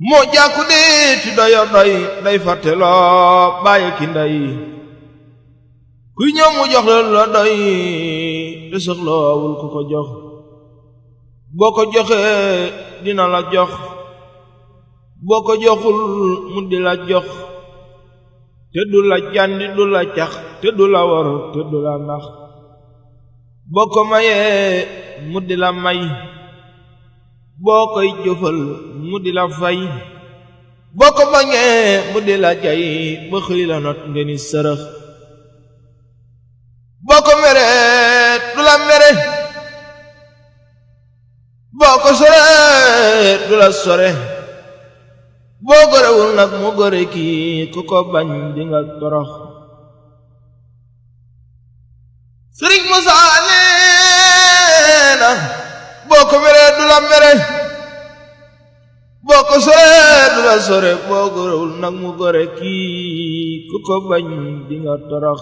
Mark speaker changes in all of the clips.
Speaker 1: moo jàkku dee ti doyo doy day fàtteloo bàyyi ki ndey kuy ñëw mu jox la doy te soxlawul ku ko jox boo ko joxee dina la jox boo ko joxul mu di la jox te du la jàndi du la cax te du la war te du la nax boo ko mayee mu di la may boo koy jëfal mu di la fay boo ko bañee mu di la jay ba xëy la not nga ni sërëx boo ko meree du la mere boo ko soree du la sore boo gorewul nag mu gore kii ku ko bañ di nga torox Sëriñ Musaa nee na boo ko meree du la mere boo ko soree du la sore boo gorewul nag mu gore kii ku ko bañ di nga torox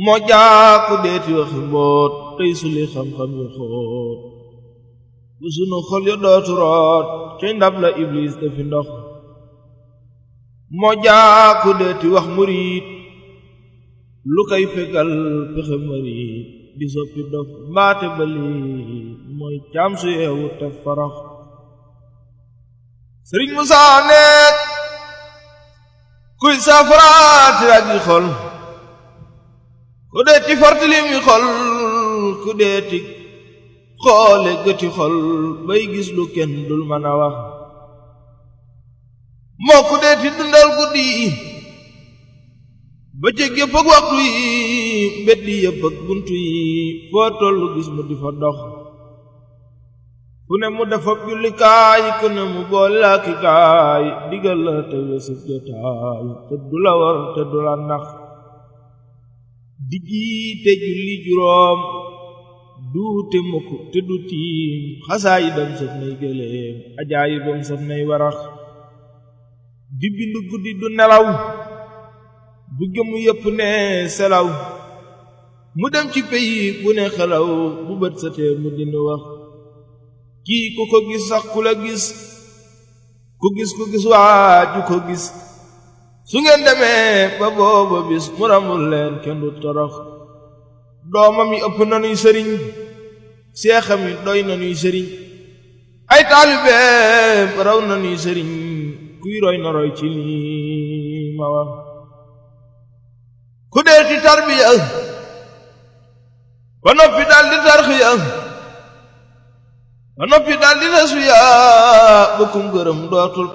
Speaker 1: moo jaaku deeti waxi mboot tey suli xam-xam yu xóot bu sunu xol yu dootu root cay ndab la iblis dafi ndox moo jaaku deeti wax murit lu koy fegal pexe marit di soppi dof mbaate bali mooy caam su yeewu te farax Sëriñ Musaa nekk kuy saafaraati aji xol ku deeti fartilim yi xol ku deeti xoole gëti xol bay gis lu kenn dul mën a wax moo ku deeti dundal guddi bëccëg yëpp ak waxtu yi mbeddi yëpp ak buntu yi foo tollu gis mu di fa dox fu ne mu defab jullikaay ku ne mu boole ak i kaay digal la te wesub jotaay te du la war te du la nax di jiite julli juróom duute mukk te du tiim xasaay dam saf nay gëléem ajaayi bam saf nay warax di bindu guddi du nelaw bu gëmu yépp ne selaw mu dem ci peyi bu ne xelaw bu bët satee mu dina wax kii ku ko gis sax ku la gis ku gis waaju ko gis su ngeen demee ba booba bis mu ramul leen kenn du torox doomam yi ëpp nanuy sëriñ seexam yi doy nanuy sëriñ ay taalibeem raw nanuy sëriñ kuy roy na roy ci lii ma wax ku dee ci tarbiya ba noppi dal di tarxiya ba noppi dal di tasfiya bokkum gërëm dootul